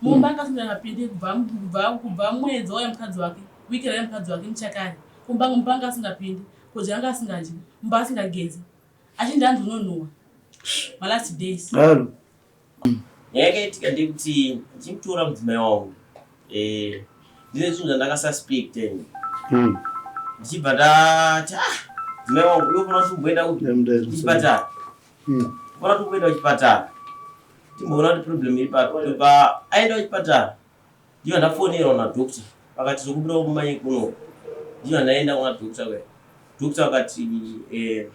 Mumba anga asingapindi kubva mwedzi wauya mukadzi wake, wiki rauya mukadzi wake muchakare. Kumba mumba anga asingapindi, kudya anga asingadyi, mumba asingagezi. Achinzi hanzi unonhuhwa. Malast days. Halo. Nyaya yakaitika ndeyekuti ndichimutora mudzimai wangu eh, ndine zvinhu zvandakasuspecta ini ndichibva ndati ah, mudzimai wangu iwe fana kuti umboenda kuchipatara fana kuti umboenda kuchipatara timboona kuti problem iri papi. Ndobva aenda kuchipatara ndibva ndafonerwa nadoctor vakati tokumbira umanye kuno. Ndibva ndaenda kuna doctor kuya, doctor vakati eh,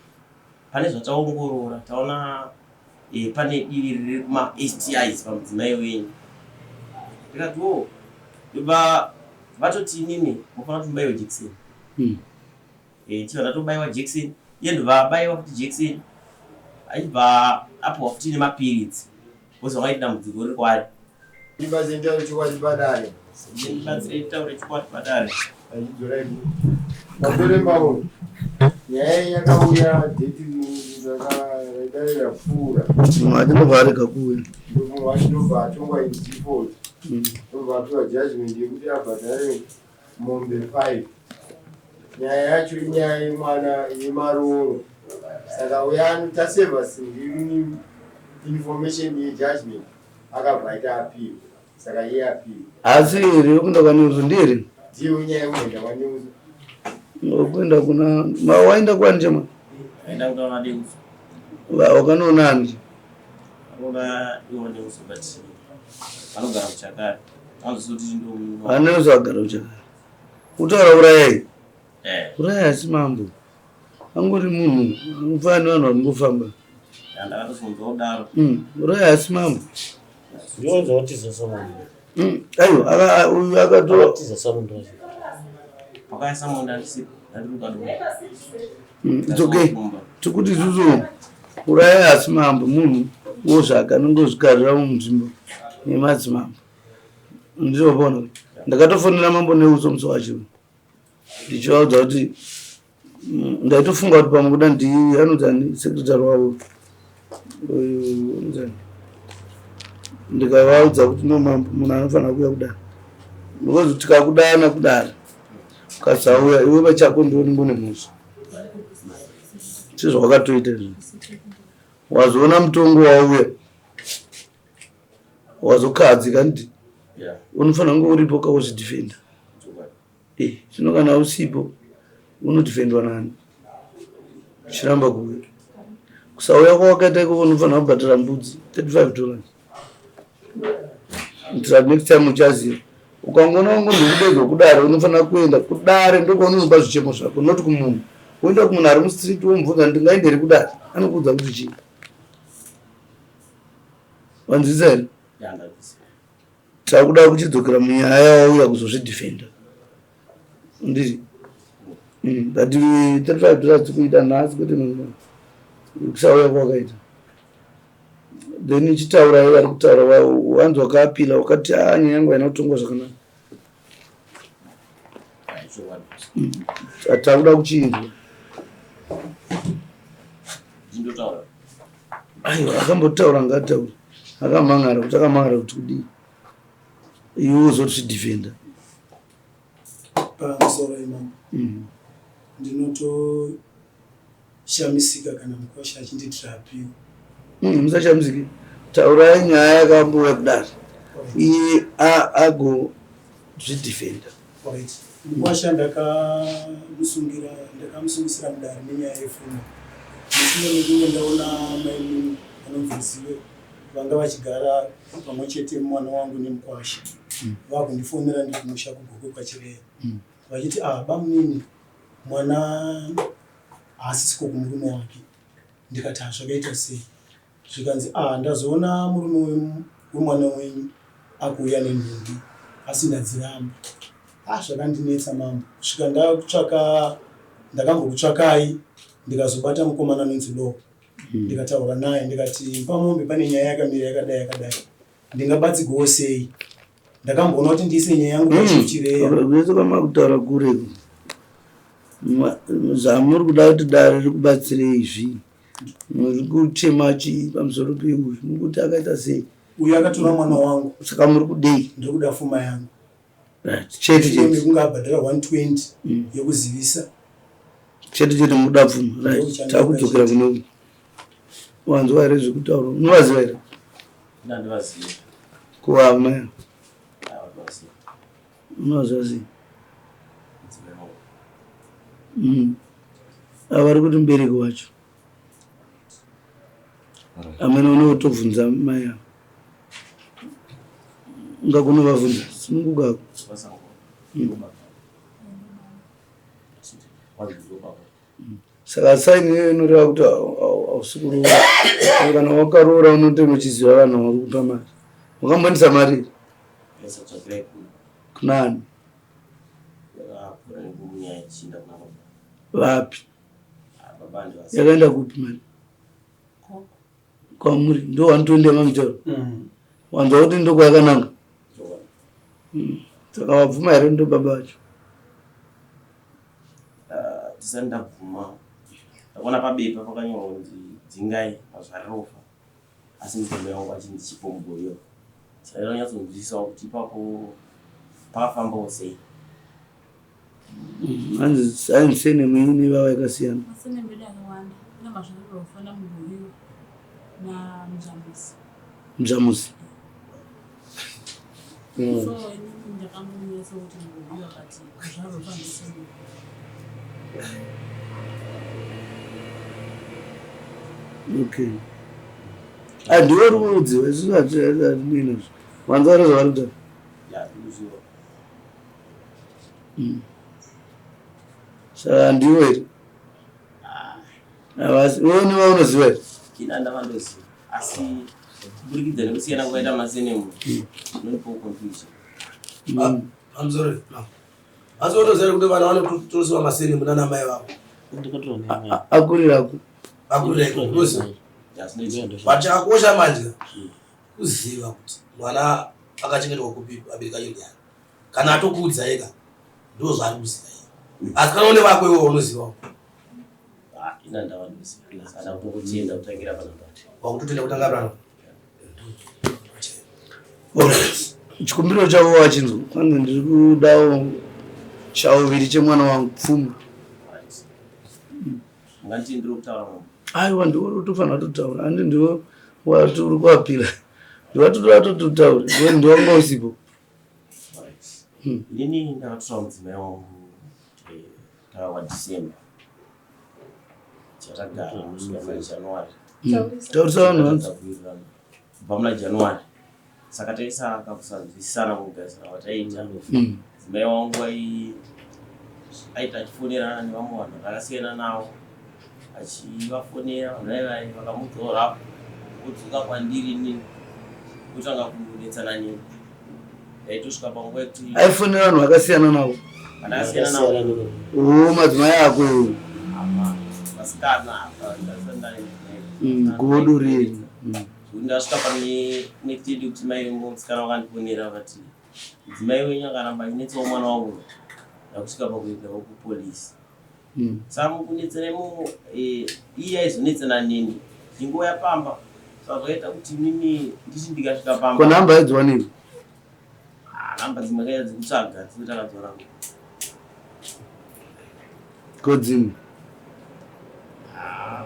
pane zvataongorora taona eh, pane divi riri kuma-STIs pamudzimai wenyu. Ndikati wo, ndobva vatoti inini mufanira kuti mubaiwe jekiseni. Eh, ndichibva ndatobaiwa jekiseni, iye ndobva abaiwa futi jekiseni, achibva apiwa futi nemapiritsi because vanga vaiti dambudziko riri kwaari. Ndibatsire nditaure chokwadi padare. Ndibatsire nditaure chokwadi padare. Achidzorai Patore Paul. Nyaya iyi yakauya date raidare rapfuura. Achindobva arega kuuya. Ndobva achindobva atongwa in default. Ndobva apiwa judgment yekuti abhadhare mombe 5. Nyaya yacho inyaya yemwana yemarooro. Saka uya taseva sindini information yejudgment akabva aita appeal. Saka iye appeal. Asi here yekuenda kwaNeuso ndiye Ndiyo nyaya yekuenda kwaNeuso. Kuenda kuna ma waenda kwani chema? Aenda kutaura Neuso. Wakanoona ani? Anoona iwo Neuso but anogara kuchakare. Anozoti ndo Aneuso agara kuchakare. Kutaura urayai. Eh. Uraya asi mambo. Angori munhu anofana nevanhu vanongofamba. Ndakatozonzwa kudaro. Uraya asi mambo. Ndionzwa kutiza samunhu. Aiwa, uyu akato Akatiza samunhu wacho. Pakauya samunhu andisipo. Ndandiri kukadoma. It's okay. Tikuti isusu uraya asi mambo munhu wozvake anongozvigarira munzvimbo yemadzimambo. Ndizvopona. Ndakatofonera mambo Neuso musi wacho ndichivaudza kuti ndaitofunga kuti pamwe kuda ndi anonzi ani secretary wavo uyu anonzi ani, ndikavaudza kuti no mambo, munhu anofanira kuuya kudare because tikakudana kudare ukasauya iwe pachako ndiwe unenge une mhosva. Sezvawakatoita izvi, wazoona mutongo wauya wazokahadzika nditi unofanira kunge uripo kauzvidefenda. Zvino kana usipo unodefendwa nani? Uchiramba kuuya, kusauya kwawakaita ikoko unofanira kubhadhara mbudzi $35 kuitira next time uchaziva. Ukangoona wangonzi kudare unofanira kuenda kudare, ndokwaunonopa zvichemo zvako, not kumunhu. Woenda kumunhu ari mustreet womubvunza, ndingaende here kudare? Anokuudza kuti chii? Wanzwisa here? Takuda kuchidzokera munyaya yawauya kuzozvidefenda. Ndiri but $35 kuita nhasi kwete mangwana kusauya kwakaita. Then ichitaura iye ari kutaura, wanzi wakaapila wakati a nyaya yangu haina kutongwa zvakanaka. Takuda kuchinzwa. Aiwa, akambotaura ngaataure, akamhan'ara kuti akamhan'ara kuti kudii, iwe uzotidefenda. Pamusoro imambo, ndinotoshamisika kana mukwasha achindiitira appeal. Musashamisike, taurai nyaya yakambouya kudare iye agozvidefenda. Alright. Mukwasha ndakamusungira, ndakamusungisira mudare nenyaya yefuma. Mushure mekunge ndaona mainini vanonzi Zive vanga vachigara pamwe chete mwana wangu nemukwasha vakundifonera ndiri kumusha kuGokwe kwaChireya vachiti ah, bamunini mwana haasisiko kumurume wake. Ndikati ah, zvakaita sei? Zvikanzi ah, ndazoona murume wemwana wenyu akuuya nenhumbi asi ndadziramba. Ah, zvakandinetsa mambo kusvika ndakutsvaka, ndakambokutsvakai ndikazobata mukomana anonzi Lo. Ndikataura naye ndikati pamombe pane nyaya yakamira yakadai yakadai, ndingabatsigwawo sei? Ndakamboona kuti ndiise nyaya yangu pachief Chireya. Kwese kwamakutaura kure, zvamuri kuda kuti dare rikubatsirei izvi, muri kuchema chii pamusoro peuyu? Mukuti akaita sei? Uyo akatora mwana wangu. Saka muri kudei? Ndiri kuda fuma yangu. Right. Chete chete. Kunge abhadhara 120 mm. yekuzivisa. Chete chete mukuda pfuma. Right. Takudzokera kuno. Wanzwa here zvekutaura? Unovaziva here? Ndandivaziva. Kuva mai. Unovaziva sei? Mm. Ava vari kuti mubereki wacho. Amene unotobvunza mai ava. Ungagona vavhunza. Sununguka. Mm. Saka saini iyoyo inoreva kuti hausi kuroora. Kana wakaroora unotenge uchiziva vanhu vari kupa mari. Wakamboendesa mari here? Kunani? Vapi? Yakaenda kupi mari? Kwamuri ndo wanotoenda mamutauro. Mm. Wanzwa kuti ndokwayakananga? Mm. Saka wabvuma here ndo baba vacho? Ah, ndisati ndabvuma ndakaona pabepa pakanyorwa kunzi dzingai mazvarirofa asi mudzimai wangu achinzi chipo mugoyo saka ndinonyatsonzwisisawo kuti ipapo pakafambawo sei mm, hanzi hanzi senemu ine vava yakasiyana masenemu edu akawanda ina mazvarirofa namugoyo namujamusi Mujamusi. Mm. So inini ndakamunyesa kuti mugoyo akati mazvarirofa ndisenemu Okay. Ah, ndiwe uri kuudziwa isusu hatinei nazvo. Wanzwa here zvavari kutaura? Ya, ndikuziva. Mm. Saka ndiwe here? Havasi. Wewe ndiwe unoziva here? Ina ndavandoziva asi kuburikidza nekusiyana kwaita masenemu unonipawo confusion. Pamusoro. Asi wotoziva kuti vana vanotorosiwa masenemu nana mai vavo. Akurira ku. Akurira iko unoziva. But chakakosha manje kuziva kuti mwana akachengetwa kupi vabereki vacho ndiani. Kana atokuudza ega ndo zvaari kuziva iye. Asi kana une vako iwe unoziva. Ah, ina ndavandoziva. Kana kutongotenda kutangira panapa. Wakutotenda kutanga panapa. Chikumbiro chavo wachinzwa kwanzi ndiri kudawo chauviri chemwana wangu pfuma. Ngati ndiri kutaura mama. Aiwa ndiwe utofanira kutotaura andi ndiwe wati uri kuapira ndiwatotoda tototaura ndiwe ndiwe wanga usipo. Hmm. Inini ndakatora mudzimai wangu eh, tava December chatagara kusvika muna January. Hmm. Taurisa vanhu vanzi. Kubva muna January saka taisa kakusanzwisisana kugarisana kwataiita. Hmm. Mudzimai wangu aita achifonerana nevamwe vanhu vakasiyana navo achivafonera vanhu vaivai vakamudzora vodzoka kwandiri inini votanga kunetsana neni ndaitosvika panguva yekuti aifonera vanhu vakasiyana navo vandakasiyana navo oo madzimai ako iwe vasikana apa ndasandani mm, godo riri mm. ndasvika pane netidi kuti mai musikana vakandifonera vati mudzimai wenyu akaramba achinetsawo mwana wangu ndakusvika pakuendawo kupolisi mm. Saka mukunetsana imomo eh, iye aizonetsana neni ndichingouya pamba saka zvakaita kuti inini nditi ndikasvika pamba Ko nhamba aidziwanepi? Ah, nhamba dzimwe kaita dzekutsvaga dzimwe takadziwana Ko dzimwe? Ah,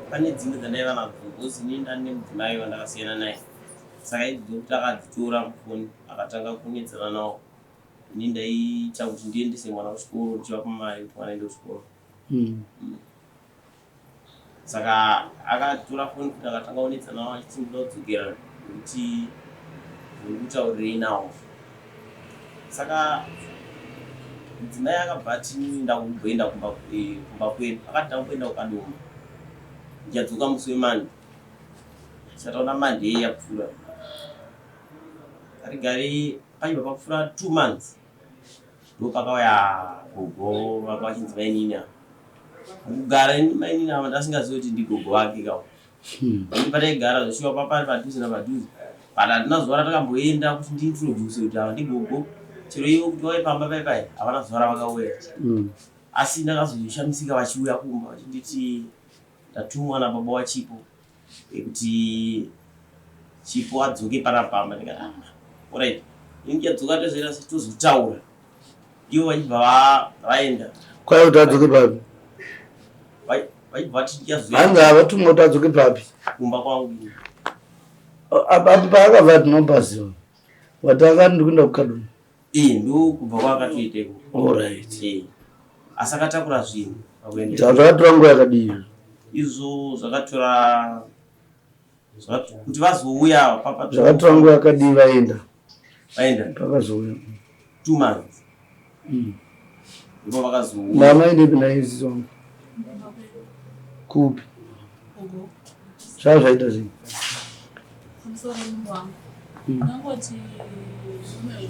pane dzimwe dzandaiva nadzo because inini ndane mudzimai wandakasiyana naye saka idzi dzekuti akadzitora mufoni akatanga kunetsana nawo Ini ndaiita kuti ndiendese mwana kuchikoro ndichivapa mari kuti mwana aende kuchikoro. Mm. Mm. Saka akatora foni kuti akatanga kunetsa nawo achiti ndoda kudzokera nekuti uri kutaurirei nawo. Saka mudzimai akabva ati ndakumboenda kumba eh, kumba kwedu akati ndakumboenda kukadoma ndichadzoka musi wemande sataona mande yapfuura Gari paibva papfuura 2 months ndopakauya gogo vanga vachinzi mainini ava. Kugara ini mainini ava ndasingazivi kuti ndigogo vake kawo. Hmm. Pataigara zveshuwa papari padhuze napadhuze but hatina zuva ratakamboenda kuti ndiintroduce kuti ava ndigogo chero ivo kuti vauye pamba pai pai havana zuva ravakauya. Hmm. Asi ndakazoshamisika vachiuya kumba vachinditi ndatumwa nababa waChipo kuti Chipo adzoke panapamba ndikati ah, alright ini ndichadzoka tozoita se tozotaura ivo vachibva vaenda kwai kuti adzoke papi vachibva vati ndichazoya hanzi havatumwa kuti adzoke papi kumba kwangu ini apo paakabva tinopaziva wati akati ndikuenda kukaduna Eh, ndokubva kwaakatoita ikoko Alright. Eh, asi akatakura zvinhu pakuenda Zvakatora nguva yakadii? Izvo zvakatora kuti vazouya papa Zvakatora nguva yakadii vaenda? Vaenda. Pakazouya. 2 months. Ndipo vakazouya. Mama indepi naye sisi wangu? Kupi? Zvava zvaita sei? Pamusoro mumba wangu. Ndangoti murume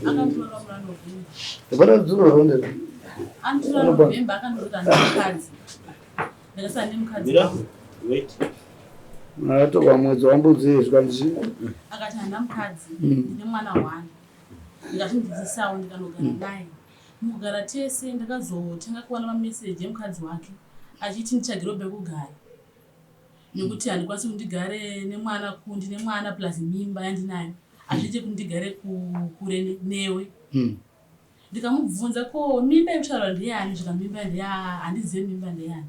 akanditora muna November. Hapana dzinorondera. Anditora November akanditora ndimukadzi. Ndakasara nemukadzi. Mira, wait. Akatorwa mwedzi wambudzi zvikanzi Akati handina mukadzi, ndine mwana one. Ndikazvinzwisisawo ndikanogara naye. Mukugara tese ndakazotanga kuwana mameseji emukadzi wake achiti nditsvagirewo pekugara. Nekuti handikwanisi kuti ndigare nemwana ndine mwana plus mimba yandinayo. Hazviite kuti ndigare kure newe. Ndikamubvunza ko mimba yekutaura ndeyani zvika mimba ndeya handizive mimba ndeyani.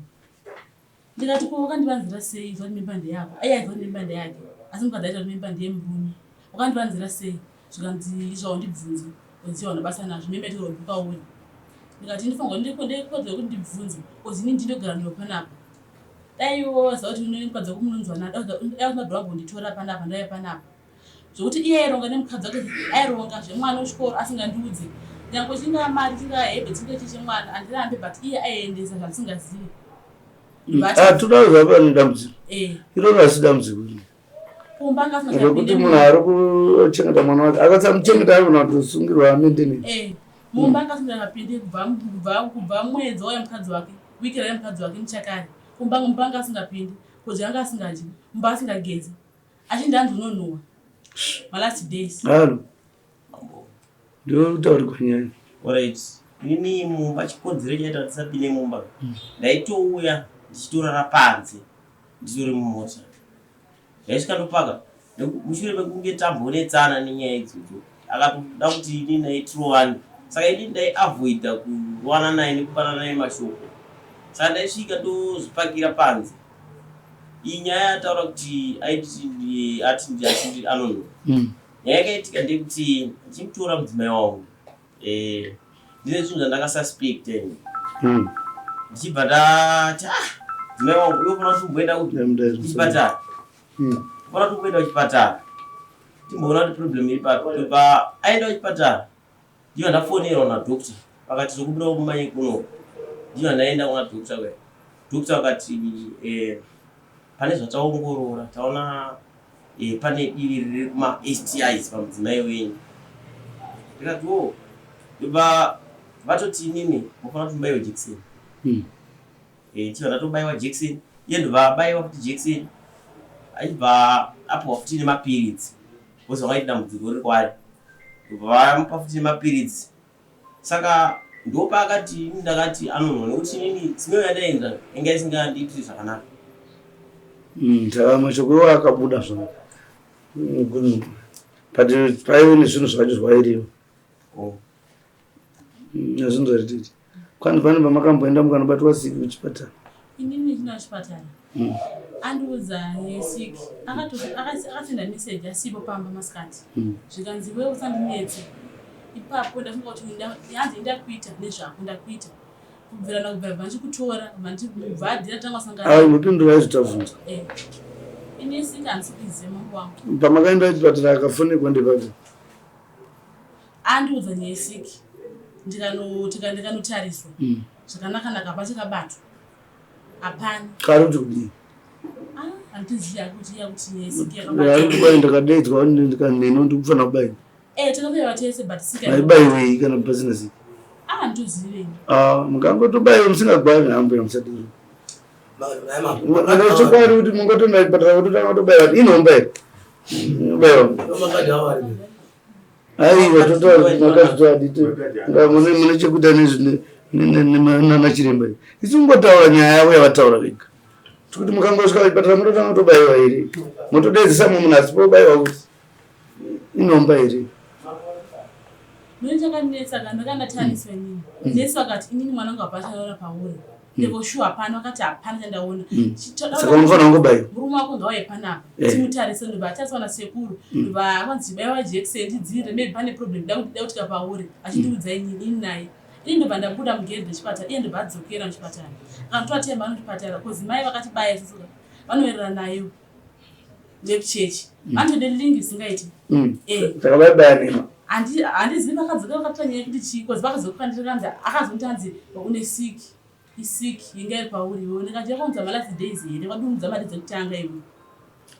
Ndikati ko wakandivanzira sei zva mimba ndeyako? Aiya aiziva kuti mimba ndeyake asi mukadzi aita kuti mimba ndeyemurume. Wakandivanzira sei? Zvikanzi izvo haundibvunzi uziva hauna basa nazvo mimba itorwa pauri. Ndikati ndifanirwa ndikodzero yekuti ndibvunze kozi inini ndinogara newe panapa. Dai iwe waziva kuti une mukadzi wako munonzwanana dai usina kubva wambonditora panapa ndauya panapa. Zvekuti iye aironga nemukadzi wake aironga zvemwana wechikoro asingandiudze. Nyangwe chingaa mari chingaa hembe chinge chii chemwana handirambe but iye aiendesa zvandisingazive. Ah, toda kuziva pane dambudziko. Eh. Iroro hasi dambudziko. Kumba anga asina Zvekuti munhu ari kuchengeta mwana wake akasamuchengeta anogona kutosungirwa maintenance. Eh. Mumba anga asingapinde kubva mwedzi wauya mukadzi wake, wiki rauya mukadzi wake muchakare. Kumba mumba anga asingapindi, kudya anga asingadyi, mumba asingagezi. Achindi hanzi unonhuwa. Malast days. Halo. Ndiwe kutaura kwanyaya. Alright. Ini mumba chikonzero chaita kuti ndisapinde mumba. Ndaitouya ndichitorara panze nditori mumota. Ndaisvika ndopaka mushure mekunge tambonetsana nenyaya idzodzo akatoda kuti ini naye tirovane. Saka ini ndaiavoida kurovana naye nekupana naye mashoko. Saka ndaisvika ndozvipakira panze. Iyi nyaya yataura kuti aiti ati ati anonhuwa. Nyaya yakaitika ndeyekuti ndichimutora mudzimai wangu eh, ndine zvinhu zvandakasuspecta ini ndichibva ndati ah mudzimai wangu iwe fana kuti umboenda kuchipatara fana kuti umboenda kuchipatara timboona kuti problem iri papi ndobva aenda kuchipatara ndibva ndafonerwa nadoctor vakati tokumbira umanye kuno ndibva ndaenda kuna doctor kuya doctor vakati eh, pane zvataongorora taona eh, pane divi riri kuma STIs pamudzimai wenyu ndikati wo ndobva vatoti inini mofanira kuti mubaiwe jekiseni Eh, ndichibva ndatobaiwa jekiseni iye ndobva abaiwa futi jekiseni achibva apiwa futi nemapiritsi because vakaiti dambudziko riri kwaari ndobva vamupa futi nemapiritsi Saka ndopaakati ini ndakati anonwa nekuti inini smell yandainzwa yanga isingandiitiri zvakanaka. Saka mashoko iwo akabuda zvangu. But paive nezvinhu zvacho zvairiwa. Oh. Zvinhu zvarititi. Kwani pane pamakamboenda mukanobatwa siki kuchipatara? Inini chino chipatara. Andiudza nesiki. Akasenda message asipo pamba masikati. Zvikanzi iwewe usandinetse. Ipapo ndafunga kuti hanzi ndakuita nezvako ndakuita. Kubvira nakubvira bva ndichikutora bva adhira tanga sangana. Ayi mupindura izvo tabvunza. Eh. Ini siki handisi kuiziva mambo wangu. Pamakaenda kuchipatara akafonekwa ndepapi? Andiudza nyaya yesiki. Ndikanotariswa. Zvakanaka naka pachakabatwa. Hapana. Kari kuti kudii? Ah, handizivi kuti iya kuti nyaya yesiki Ari yakabatwa. kubai ndakadeedzwa ndikaneno ndikufanira kubai. Eh, takauya tese but siki. Maibaiwei kana pasina siki? Ah, handizivi. Ah, mukangotobaiwa musingagwari hambuya musadaro. Ana chokwadi kuti mungotoenda kuchipatara kutotanga kutobaiwa inomba here? Inobaiwa. Aiwa totaura kuti makazvitoadi mune chekuita nana chiremba. Isu kungotaura nyaya yavo yavataura vega. Tikuti mukangosvika kuchipatara mototanga kutobaiwa here? Motodeedzesa mumwe munhu asipo obaiwa kuti inomba here? Mune chakandinetsa ka ndakanga ndatariswa inini. Nesi vakati inini mwana wangu hapana chandaona pauri. Ndiko sure hapana vakati hapana chandaona. Saka unofanira kungobaiwa. Murume wako ngauye panapa. Eh. Timutarise ndobva atariswa nasekuru. Ndobva kwanzi chibaiwa jekiseni ndidzivirire maybe pane problem da kuti da kutika pauri. Achindiudza inini ini naye. Ini ndobva ndabuda mugedhi rechipatara iye ndobva adzokera muchipatara. Akanditora temba muchipatara cause mai vakatibaya isusu ka vanoerera nayo ndekuchechi. Vanotode link isingaiti. Eh. Saka vaibaya nhema. Handizivi vakadzoka vakatora nyaya yekuti chii cause vakadzoka ndikanzi akazonditanzi une sick isick inga iri pauri iwe ndikati yakaunza malast days here wadurudza mari dzekutanga iwe.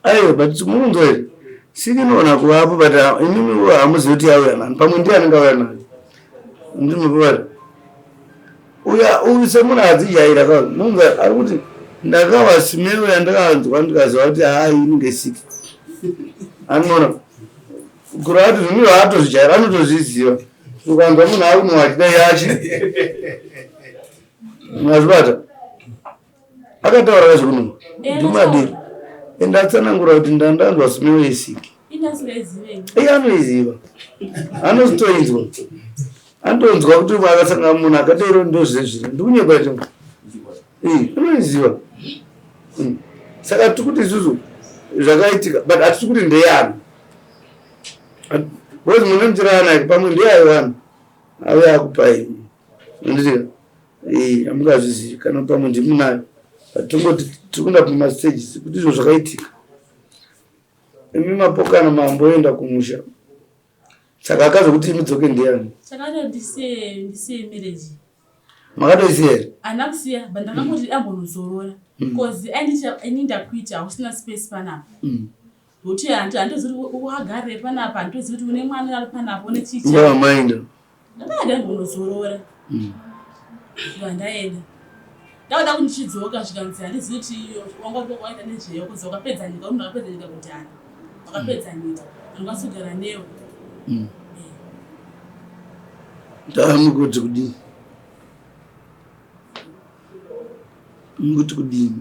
Aiwa but munonzwa here? Siki inoona kuvapo but imimi hamuzivi kuti yauya nani. Pamwe ndiye anenge auya nayo. Ndinokuva. Uya uyu semunhu adzijaira ka munonzwa ari kuti ndakawa smell yandakanzwa ndikaziva kuti haa iyi inenge siki. Anoona kureva kuti zvinhu haatozvijaira anotozviziva. Ukanzwa munhu akunwa achidai achi. Mazvibata. Akataura kazvekunwa. Ndimadiri. Ende atsanangura kuti ndandanzwa smell yesiki. Iye anoiziva. Anotoinzwa. Anotonzwa kuti akasangana munhu akadero ndozvezviri. Ndikunyepa icho. Eh, anoiziva. Saka tiri kuti isusu zvakaitika but hatisi kuti ndeyani. Because mune muchirana pamwe ndeyaiwana. Auya akupai. Handiti eh hamungazvizivi kana pamwe ndimunayo. But tongoti tiri kuenda kumastages kuti izvo zvakaitika. Imi mapokana mamboenda kumusha. Saka akazokuti imi dzoke ndiyani? Chakati ndisiye ndisiye marriage. Makatoisiya here? Handina kusiya but ndakangoti ambonozorora cause ainditi ini ndakuita hausina space panapa. Nokuti handizivi kuti wagarire panapa handitozivi kuti une mwana ari panapa une chii Nguva yamaenda. Ndakaenda ndonozorora. Ndobva ndaenda. Ndakuda kuti ndichidzoka zvikanzi handizivi kuti wanga waita nezveyo kuzi wakapedza nyika munhu akapedza nyika kudhara. Wakapedza nyika. Handikwanisi kugara newe. Ndamukuti kudii? Mukuti kudii?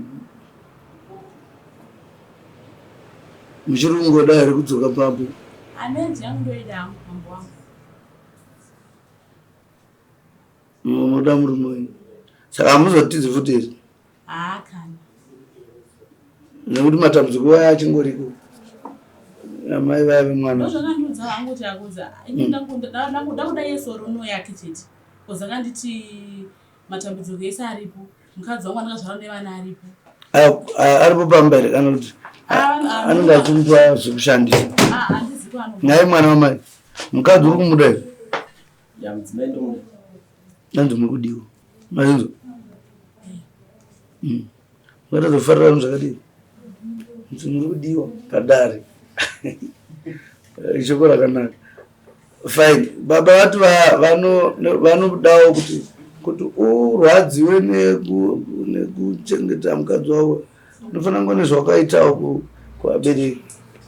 Muchiri kungoda here kudzoka papo? Amenzi yangu ndoida hangu mambo wangu. Munoda murume wenyu. Saka hamuzotizi futi here? Haa kana. Nekuti matambudziko aya achingoriko. Amai vaya vemwana. Ndozvakandiudza hangu kuti akuudza. Ini ndakuda yeso runo yake chete. Cause akanditi matambudziko ese aripo. Mukadzi wangu andakazvara nevana aripo. Aripo pamba here kana kuti anenge achimupa zvekushandisa? Handizi kwano. Nhai mwana wamai, mukadzi uri kumuda here? Ya mudzimai ndomuda. Hanzi muri kudiwa. Mazvinzwa? Makatozofarira zvakadii? Hanzi muri kudiwa padare. Shoko rakanaka. Fine. Baba vati vanodawo kuti kuti urwadziwe nekuchengeta mukadzi wako unofanira kunge nezvawakaitawo kuvabereki.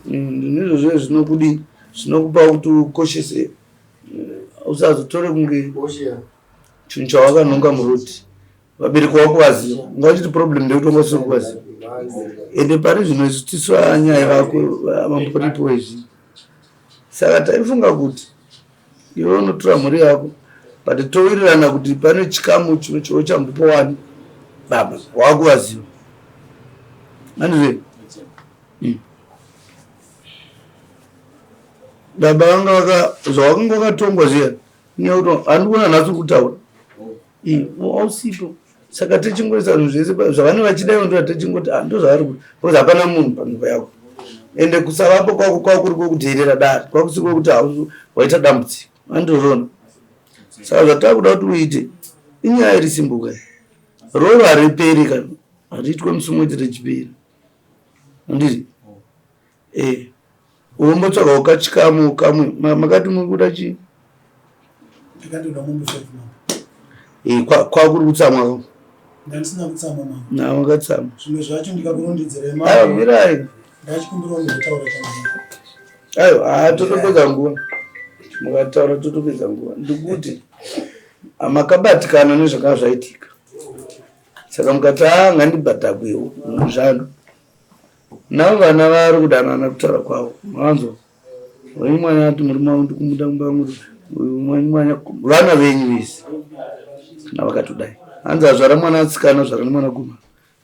Ndizvo zvinokudii zvinokupa kuti ukoshese usazotore kunge chinhu chawakanhonga murodi. Vabereki wako vaziva unga uchiti problem ndekuti wanga usiri kuvaziva. Ende pari zvino isu tisu anyaya vako vamboripo izvi. Saka taifunga kuti iwe unotora mhuri yako but towirirana kuti pane chikamu chimwe chiwo chambopa wani baba wakuvaziva. Andizve? Baba vanga vaka zvawakanga wakatongwa zviya nekuti handikuona nhasi uri kutaura. Hausipo. Saka tichingoisa zvinhu zvese zvavanenge vachida ivo ndo tichingoti ah, ndozvavari kuda because hapana munhu panguva yako. Ende kusavapo kwako kwako kuri kwekudheerera dare kwakusi kwekuti waita dambudziko. Andozvona. Saka zvatakuda kuti uite inyaya iri simple kai. Roro hariperi kana hariitwe musi umwe chete richipera. Handiti? Eh. Wombotsvagawo kachikamu kamwe. Makati muri kuda chii? Ndakatoda mombe 5 mama. Eh, kwakuri kutsamwa ko? Ndandisina kutsamwa mama. Na wakatsamwa. Zvimwe zvacho ndikakurondedzera mama. Aiwa mirai. Ndachikumbirawo nditaura changu. Aiwa, haa totopedza nguva. Mukataura totopedza nguva. Ndikuti makabatikana nezvakanga zvaitika. Saka mukati haa ngandibhadhagwewo zvano. Navo vana vari kudanana kutaura kwavo. Mavanzwa? Wenyu mwana ati murume wangu ndikumuda kumba kwangu. Mwenyu mwana vana venyu vese. Kana vakatodai. Hanzi azvara mwana atsikana azvara nemwana komana.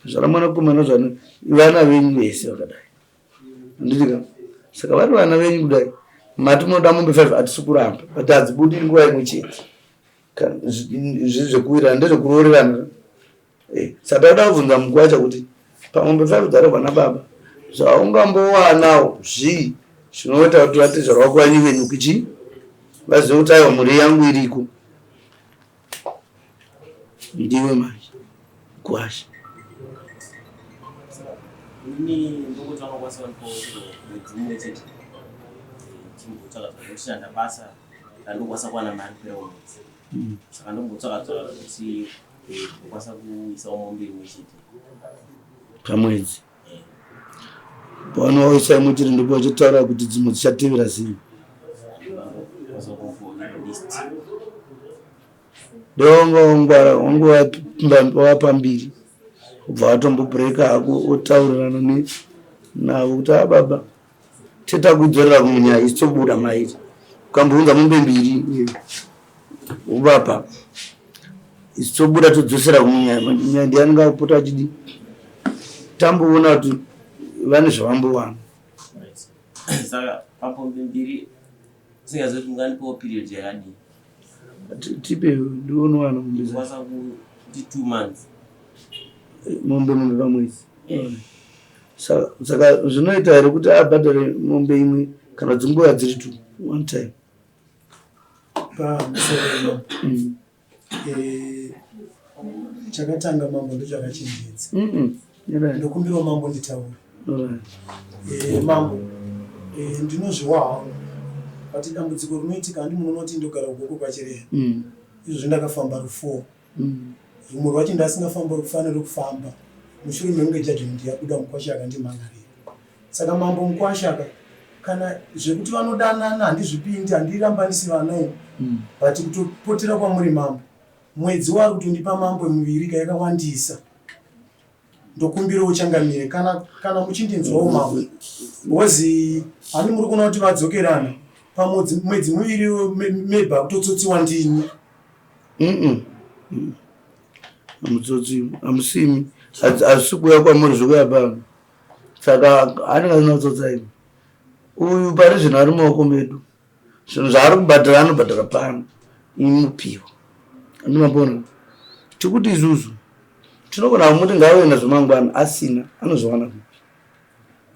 Azvara mwana komana azvara vana venyu vese vakadai. Handiti ka? Saka vari vana venyu kudai. Mati munoda mombe 5 hatisi kuramba but hadzibudi nguva imwe chete. Zviri zvekuwirirana ndezvekuroorerana. Eh, saka tauda kubvunza mukwacha kuti pamombe 5 dzarehwa nababa zvaungambowanawo zvii zvinoita kuti vatezvara wako vanyevenuki chii vazive kuti aiwa mhuri yangu iriko ndiwe manje kwasha Ini ndongotanga kukwanisa ndipo mwedzi mumwe chete chimbotsvaka zvandinoshanda basa randokwanisa kuwana mari kupera kwemwedzi saka ndombotsvaka tsvaka kuti ndokwanisa kuisawo mombe imwe chete pamwedzi pavanoisa imwe chete ndipo vachitaura kuti dzimwe dzichatevera sei Dai wanga wangwara wanga wapambiri ubva watombobreaka hako otaurirana navo kuti a baba tetakudzorera kumunyaya isi tobuda mairi ukambounza mombe mbiri uvapa isi tobuda todzosera kumunyaya nyaya ndiye anenge akupota achidi tamboona kuti vane zvavambowana saka papombe mbiri Usingazivi kuti mungandipawo period yakadii. Tipe ndionowana mombe dzacho. Kwanisa kuti 2 months. Mombe mombe pamwedzi. Saka zvinoita here kuti abhadhare mombe imwe kana dzinguva dziri two one time? Pamusoro Eh, chakatanga mambo ndochakachenjedza ndokumbirawo mambo nditaure eh, mambo eh, ndinozviwa hangu but dambudziko rinoitika handi munonoti ndogara kugoko kwachireya mm. izvozvi ndakafamba rufo mm. rumwe rwacho ndasingafaniri kufamba mushure mekunge judgment yabuda mukwasha akandimhan'arira Saka mambo mukwasha ka kana zvekuti vanodanana handizvipindi handirambanisi vana ini mm. but kutopotera kwamuri mambo mwedzi waari kutondipa mambo miviri ka yakawandisa ndokumbirawo changamire kana kana muchindinzwawo mambo because hani muri kuona kuti vadzokerana pamwedzi mwedzi miviri maybe akutotsotsiwa ndini hamutsotsi hamusimi hazvisi kuuya kwamuri zvikuya pano Saka anenge asina kutsotsa ini. Uyu pari zvino ari mumaoko medu. Zvinhu zvaari kubhadhara anobhadhara pano. Imupiwa. Andimapona. Tikuti isusu tinogona kumuti ngauye nazvo mangwana asina anozviwana kupi.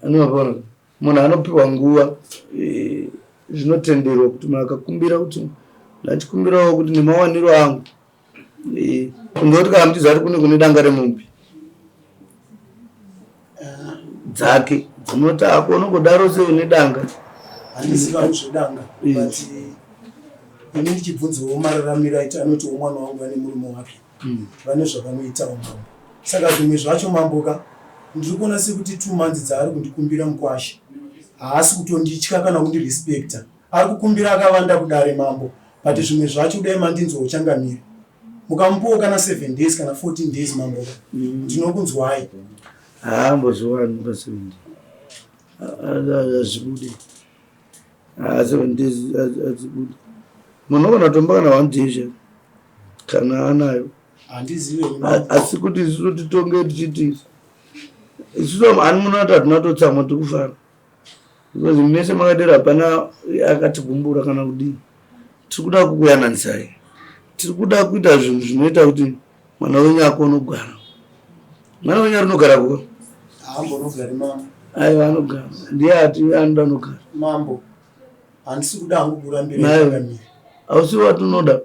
Andimapona. Munhu anopiwa nguva eh, zvinotenderwa kuti munhu akakumbira kuti ndachikumbirawo kuti nemawaniro angu Eh, kundoti kana muchiziva kuti kune kune danga remombe dzake dzinoti ako unongodaro sei une danga handiziva zvedanga eh. but ini ndichibvunzawo mararamiro aita anotiwo mwana wangu vane murume wake hmm. vane zvavanoitawo mambo saka zvimwe zvacho mamboka ndiri kuona sekuti two months dzaari kundikumbira mukwasha haasi kutonditya kana kundirespecta Ari kukumbira akavanda kudare mambo but zvimwe zvacho dai mandinzwawo changamire. Mukamupawo kana 7 days kana 14 days mambo ka. Ndinokunzwai. Haambozowani pa 7 days. Hazvibude. Haa 7 days hadzibude. Munhu unogona kutomba kana one day chaiyo kana anayo. Handizive. Asi kuti isusu titonge tichiti isusu ani munoona kuti hatina kutotsamwa tiri kufara. Because mese makadero hapana akatigumbura kana kudii. Tiri kuda kukuyananisai. Tiri kuda kuita zvinhu zvinoita kuti mwana wenyu akone kugara. Mwana wenyu arinogara kuka? Haambonogari mambo. Aiwa anogara. Ndiye ati anoda anogara. Mambo. Handisi kuda hangu kurambira changamire. Hausi watinoda.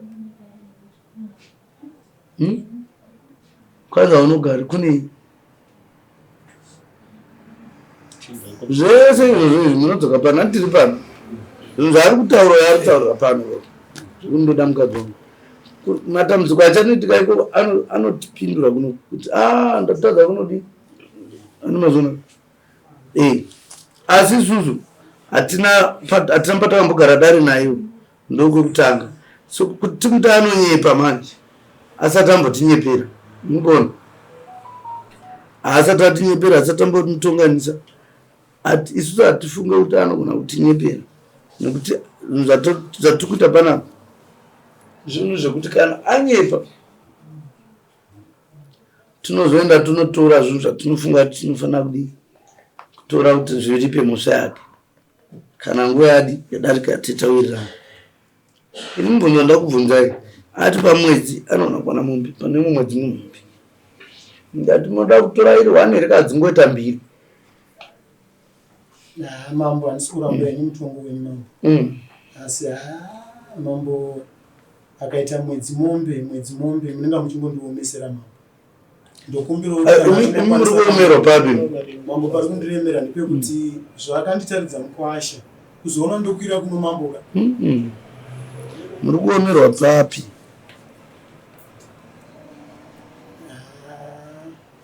Hmm? Kwanza unogari kunei? Zvese izvozvo izvi munodzoka pano andiri pano. Zvinhu zvaari kutaura yaari kutaura pano. Zvekundoda mukadzi wangu. Matambudziko achanoitika ikoko anotipindura kuno kuti ah ndatadza kunodii? Anomazvona. Eh. Asi isusu hatina hatina patakambogara dare nayo. Ndokwekutanga. So kuti timuti anonyepa manje asati ambotinyepera. Mukuona? Haasati atinyepera, asati ambomutonganisa. Isusu hatifunge kuti anogona kutinyepera nekuti zvatiri kuita panapa zvinhu zvekuti kana anyepa tinozoenda tonotora zvinhu zvatinofunga kuti tinofanira kudii kutora kuti zviripe mhosva yake kana nguva yadi yadarika titawirirana. Ini mubvunzo ndakubvunzai ati pamwedzi anoona kuwana mombe pane umwe mwedzi mumbi ndati moda kutora iri one here kana dzingoita mbiri. Mambo handisi kuramba henyu mutongo wenyu mambo. Asi haa mambo akaita mwedzi mombe mwedzi mombe munenge muchingondiomesera mambo. Ndokumbirawo muri kuomerwa papi? Mambo pari kundiremera ndepekuti zvaakanditaridza mukwasha kuzoona ndokwira kuno mambo ka. Muri kuomerwa papi?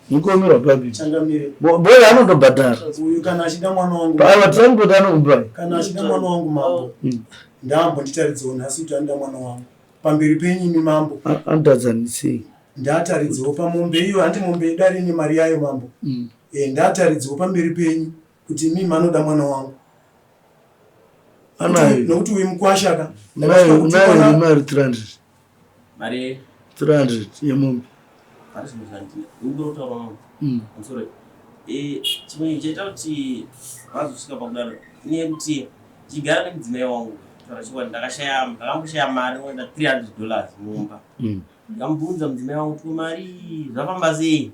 Muri kuomerwa papi? Changamire. Boy anotobhadhara. Uyu kana achida mwana wangu. Pava transport anokupai. Kana achida mwana wangu mambo. Ndaambonditaridzewo nhasi kuti anoda mwana wangu. Pamberi penyu imi mambo. Anotadzanisei? Ndaataridzewo pamombe iyo handi mombe yedare ine mari yayo mambo. Eh, ndaataridzewo pamberi penyu kuti imimi anoda mwana wangu. Anayo. Nokuti uyu mukwasha ka. Unayo unayo mari 300. Mari 300 yemombe. Mari zvinhu zvandina. Ndinotaura mambo. I'm sorry. Eh, chimwe chaita kuti vazosvika pakudaro inyaya yekuti ndichigara nemudzimai wangu kutaura chokwadi ndakashaya ndakamboshaya mari inoenda 300 dollars mumba. Ndikamubvunza mudzimai wangu kuti mari zvafamba sei?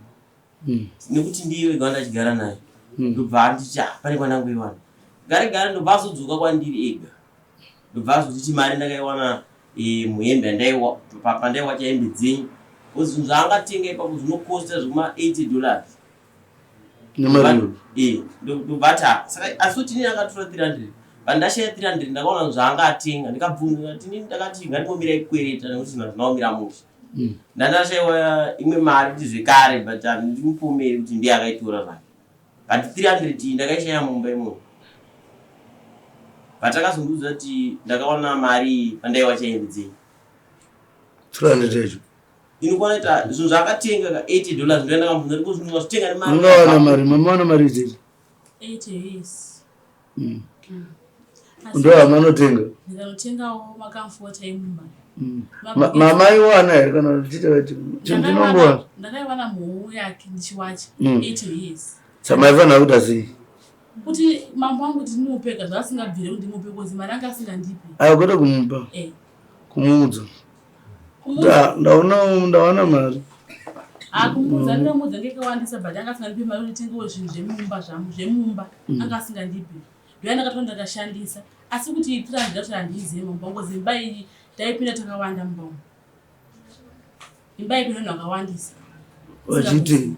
Nekuti ndiye wega wandachigara naye. Ndobva anditi ah pane kwandangoiwana. Gare gare ndobva azodzoka kwandiri ega. Ndobva azonditi mari ndakaiwana muhembe yandaiwa pandaiwacha hembe dzenyu. Because zvinhu zvaangatenga ipapo zvinokosta zvekuma 80 dollars. Nemari. Eh, ndobva ati ah saka asi kuti inini akatora 300. Pandashaya 300 ndakaona zvaanga atenga ndikabvunza ndikati inini ndakati ngandimbomirai kukwereta nekuti zvinhu hazvina kumira mushe. Ndandashaiwa imwe mari kuti zvekare but handimupomeri kuti ndiye akaitora zvake. But 300 iyi ndakaishaya mumba imomo. But akazondiudza kuti ndakawana mari iyi pandaiwacha hembe dzenyu. 300 yacho. Inokwana ita zvinhu zvaakatenga ka 80 dollars ndoenda ndakambvunza ndiko zvinhu wazvitenga nemari. Ungawana mari, mama wana mari idzi. 80 yes. Ndo amanotenga. Ndikanotengawo makamfota emumba. Mama iwana here kana tichita vati chinongowana. Ndakaiwana mhou yake ndichiwacha 80 years. Samaifanira kuita sei? Kuti mambo wangu kuti ndimupeka zvaasingabvire kuti ndimupe kozi mari anga asingandipi. Ayo kwete kumupa. Kumuudza. Ndaona ndawana mari. Akumuudza ndinomuudza ngekawandisa but anga asingandipi mari kuti nditengewo zvinhu zvemumba zvangu zvemumba anga asingandipi. Ndoya ndakatora ndakashandisa asi kuti itira ndati handiizive mumba ngozi imba iyi taipinda takawanda mumba umu. Imba iyi vanhu vakawandisa. Vachiti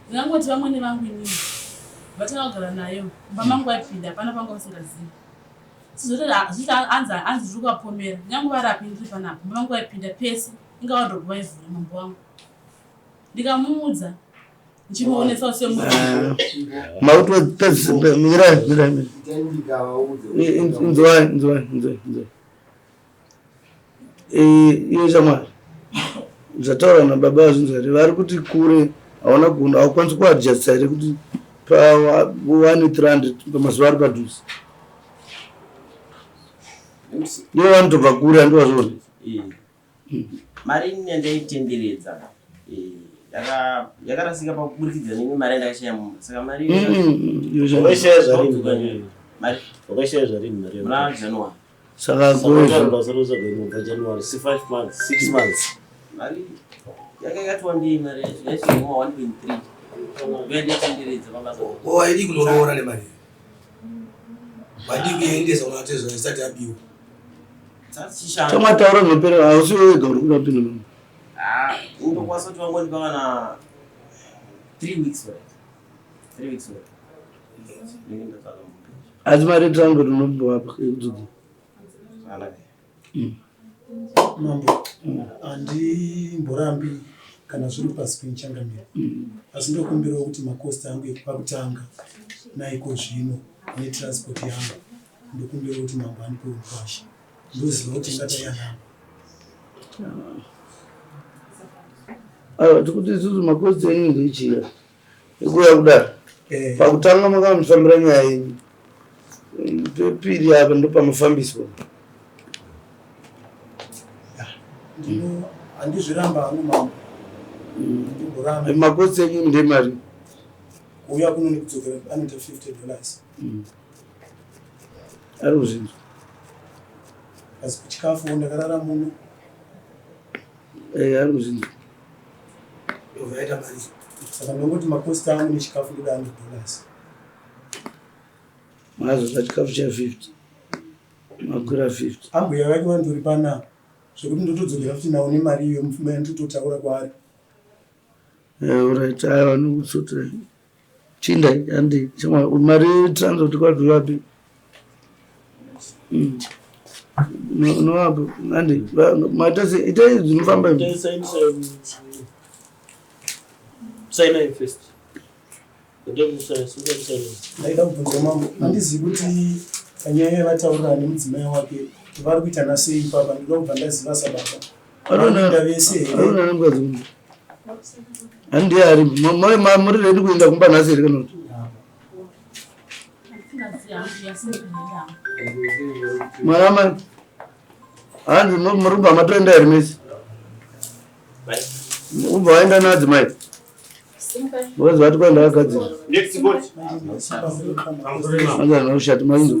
ndingangoti vamwene vangu inini vatanga kugara nayo mumba mangu vaipinda hapana panga vasingazivi. Sizoti anzi anzi ndiri kuvapomera nyange variapi ndiri panapa mumba mangu vaipinda pese inga wardrobe vaivhura mambo wangu. Ndikamuudza ndichimuonesa semunhu. Mautopedzisa mira mira mira. Inzwai inzwai inzwai inzwai. Iwe shamwari zvataura nababa vazvinzwa here vari kuti kure hauna kuno haukwanisi kuadjusta here kuti pawane 300 pamazuva ari padhuze ivo vanotobva kure handivazvona. Mari ini yandaitenderedza yakarasika pakuburikidza neimwe mari yandakashaya mumba saka mari Wakashaya zvarini mari? Wakashaya zvarini mari? Muna January. Saka gore January, 5 months, 6 months. Mari yanga yakati wandei mari yacho yaisvika 1.3. Ndoyandaitenderedza pabasa. Ko waidii kunoroora nemari? Wadii kuiendesa kunatezvara isati yabiwa? Chamwataura zvinopera hausi wega uri kuda kupinda mama. Ah, ndokwanisa kuti vangondipa kana 3 weeks right. 3 weeks right. Ndinenge ndatsvaga mombe. Asi mari transport unopiwa apa yekudzodzera. Zvakanaka. Mambo, handimborambi kana zviri pasi penchangamiro. Asi ndokumbirawo kuti makosti angu ekupakutanga naiko zvino netransport yangu ndokumbirawo kuti mambo andipewo mukwasha. Ndoziva kuti ngataiyanana. Aiwa tikuti isusu makosti enyu ndechiya. Ikuuya kudaro. Eh. Pakutanga makamufambira nyaya yenyu. Pepiri apa ndopamufambiswa. Handizviramba hangu mambo. Mm. Makotsi enyu ndemari. Kuuya kuno nekudzokera anoita 50 dollars. Mm. Ari kuzvinzwa. Asi kuchikafu ndakarara muno. Eh, ari kuzvinzwa. Vaita mari. Saka ndongoti makosti angu nechikafu ndoda 100 dollars. Mazodya chikafu cha 50. Makwira 50. Ambuya vake vandori panapa zvekuti ndotodzokera futi nawo nemari iyo mupfuma yandototaura kwaari. Eh, alright, aiwa nokutsotera. Chinda handi chimwa mari transport kwati vapi? Mm. No, no, handi maita se itai zvinofamba. Sign in first. Ndaida kubvunza mambo, handizivi kuti panyaya yavataurira nemudzimai wake vari kuitana sei ipapa, ndinoda kubva ndaziva sababa. Vanoenda vese here? Arona nemukadzi kumba. Handiye ari muri ready kuenda kumba nhasi here kana kuti? Mwana mai. Hanzi muri kubva matoenda here mese? Ubva waenda naadzimai? Mukadzi vati kwai ndakagadzira. Next court. Hanzi anoshati mainzo.